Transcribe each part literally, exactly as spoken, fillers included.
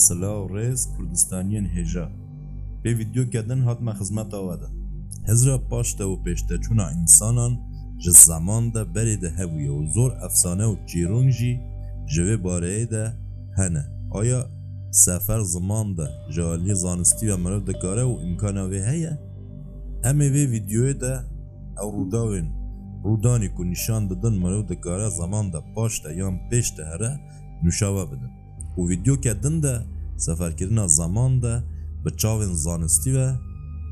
Silav rêz Kurdistaniyên hêja. Pê vîdyoke din hatime xizmeta we de. Hizra paşte û pêşteçûna însanan ji zeman de berê de hebûye û zor efsane û çîrûng jî ji vê bareyê de hene. Aya sefer ziman de ji aliyê zanistî ve mirov dikare û îmkana vê heye? Em ê vê vîdyoyê de ew rûdawên, rûdanî ku nîşan didin mirov dikare zeman de paşte yan pêşte here, nûşa we bidin. Û vîdyoke din de seferkirina zeman de bi çavên zanistî ve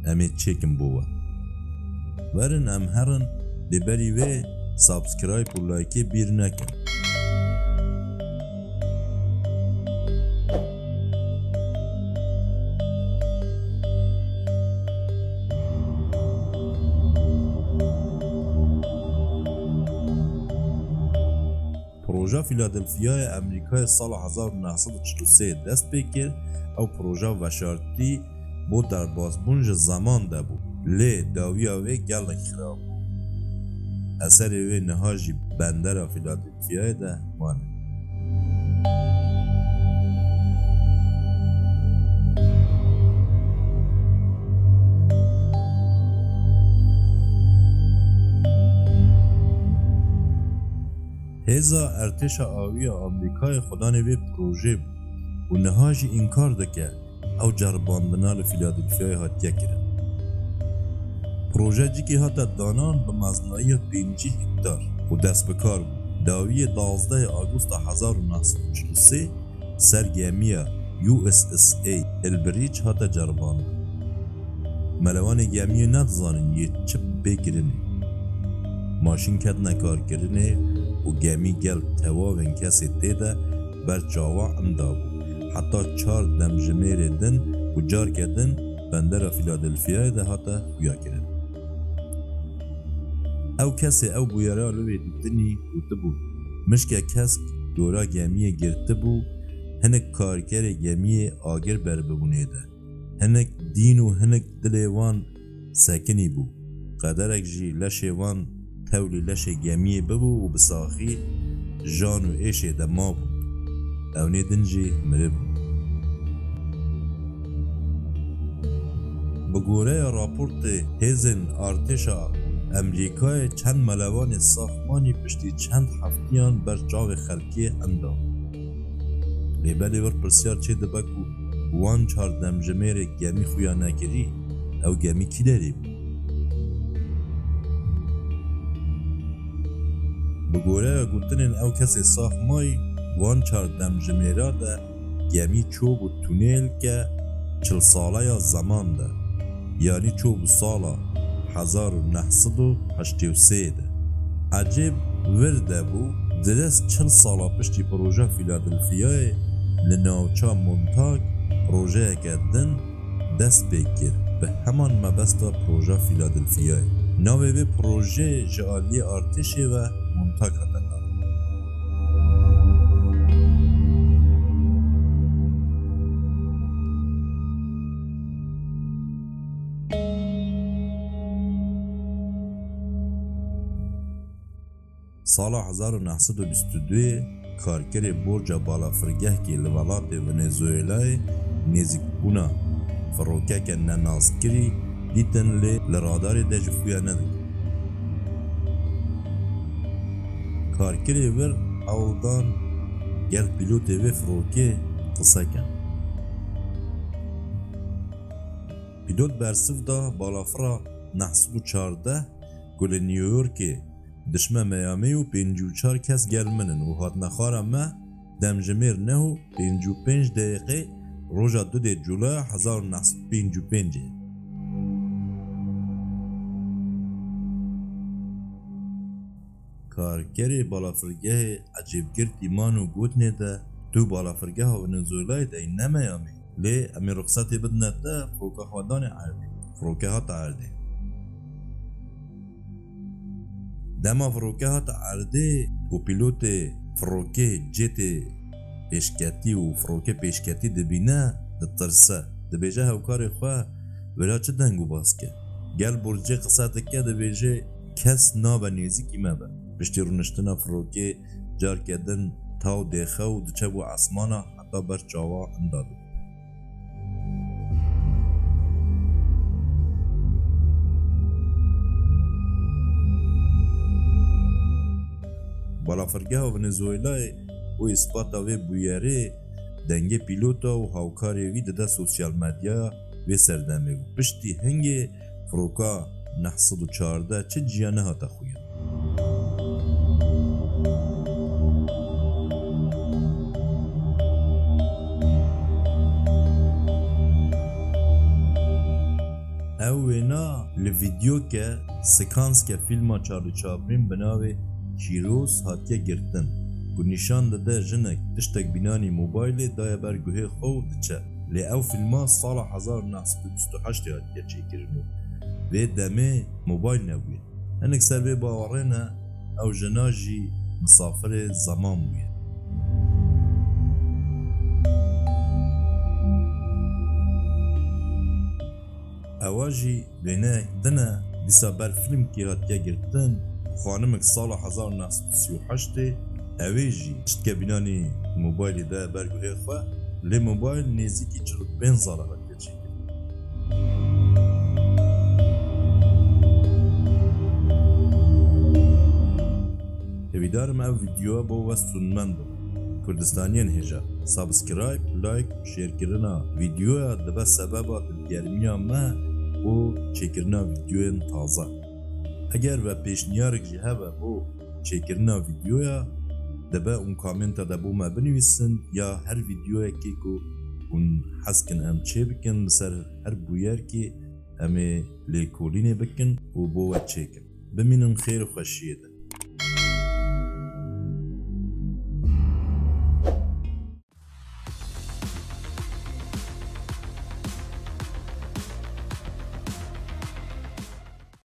em ê çêkin bo we. Werin em herin, lê berî wê subscribe û likeê bîr nekin. Proja Filadelfiyayê Amerîkayê sala hezar û neh sed û çil û sê dest pê kir. Ew proja veşartî bo derbasbûn ji zeman de bû, lê dawiya wê gelek xirab bû. Eserê wê niha jî bendera Filadelfiyayê de mane. Hêza Ertêşa Awiya Amerîkayê xwedanê vê projeyê bû û niha jî înkar dike ew ceribandina li Filadelfiyayê hatiye kirin. Proje cîkê hate danan bi meznayiya pêncî hektar û destbikar bû. Dawiyê duwazdehê Agosta hezar û neh sed û çil û sê ser gemiya U S S A Elbridge hate ceribandin. Melewanê gemiyê nedizanin yê çi pê kirinê. Maşîn ketine karkirinê û gemî gel tewavên kesê tê de ber çawa inda bû. Heta çar demjimêrê din û carke din bendera Filadelfiyayê de hate xuya kirin. Ew kesê ew bûyera li wê dîtinî gotibû, mişke kesk dora gemiyê girtibû, hinek karkerê gemiyê agir ber bibûnê de. Hinek dîn û hinek dilê wan sekinî bû. Qederek jî leşê wan tewlî leşê gemiyê bibû û bi saxî jan û êşê de mabûn. Ewnê din jî miribûn. Bi goreya raportê hêzên artêşa Amerîkayê çend melevanê saxmanî piştî çend heftiyan ber çavê xelkê inda. Lê belê wir pirsiyar çêdibe ku wan çar demjimêrê gemî xuya nekirî, ew gemî kî derê bû? Bi goreya gotinên ew kesê saxmayî, wan çar demjimêra de gemî çûbû tunêlke çil saleya zeman de, yanî çûbû sala hezar û neh sed û heştê û sê de. Ecêb vir de bû, dirêst çil sala piştî proja Filadelfiyayê li navça Montauk projeyeke din dest pê kir, bi heman mebesta proja Filadelfiyayê. Navê vê projeyê ji aliyê artêşê ve Montauk hate navîn. Sala hezar û neh sed û bîst û duyê karkerê borca balafirgehkê li welatê Venezuelayê nêzîkbûna firokeke nenaskirî dîtin, lê li radarê de jî xuya nedike. Karkerê vir hewl dan gel pîlotê vê firokê qise kin. Pîlot bersiv da balafira neh sed û çardeh ku li New Yorkê dişme Miami û pêncî û çar kes gel min in û hatine xwara me demjimêr neh û pêncî û pênc deqê roja dudê Culaya hezar û neh sed û pêncî û pêncê. Karkerê balafirgehê ecêbgirtî man û gotinê de, tu balafirgeha Venezuelayê de yî, ne Miami. Lê em ê ruxsetê bidine te, firoka xwe danê erdê. Firoke hate erdê. Dema firoke hate erdê û pîlotê firokê cêtê pêşketî û firoke pêşketî dibîne, ditirse. Dibêje hewkarê xwe, vira çi deng û bas ke? Gel borcê qise dike, dibêje, kes nabe nêzîkî me be. Piştî rûniştina firokê carke din taw dêxe û diçe bo esmana. ta ber çawa inda dibin. Balafirgeha Venezuelayê û îspata vê bûyerê dengê pîlota û hawkarê wî dide sosyal medyaya vê serdemê û piştî hingê firoka neh sed û çardeh çi ciya nehate xuya. Ew wêna li vîdyoke, sekanske fîlma Charlie Chaplin bi navê Kîros hatiye girtin, ku nîşan dide jinek tiştek bînanî mobaylê daye ber guhê xwe û diçe. Lê ew fîlma sala hezar neh sed û bîst û heştê hatiye çêkirin û vê demê mobayl nebûye. Hinek ser vê bawerê ne, ew jina jî misafirê zeman bûye. Ewa jî wêneyek din e, dîsa ber fîlmkî hatiye girtin, xanimik sala hezar neh sed û sî û heştê, ew ê jî tiştke bînanî mobaylê de ber guhê xwe, lê mobayl nêzîkî çil û pênc sala hatiye çêkirin. Hêvîdarim ev vîdyoya bo we sûdmend bû. Kurdistaniyên hêja, subscribe, like û şêrkirina vîdyoya dibe sebeba dilgermiya me bo çêkirina vîdyoyên taze. Eger ve pêşniyarek jî hebe bo çêkirina vîdyoya, dibe hûn komenta de bo me binivîsin ya her vîdyoyekê ku hûn hez kin em çê bikin, li ser her bûyerkê em ê lêkolînê bikin û bo we çêkin. Bimînin xêr û xweşiyê de.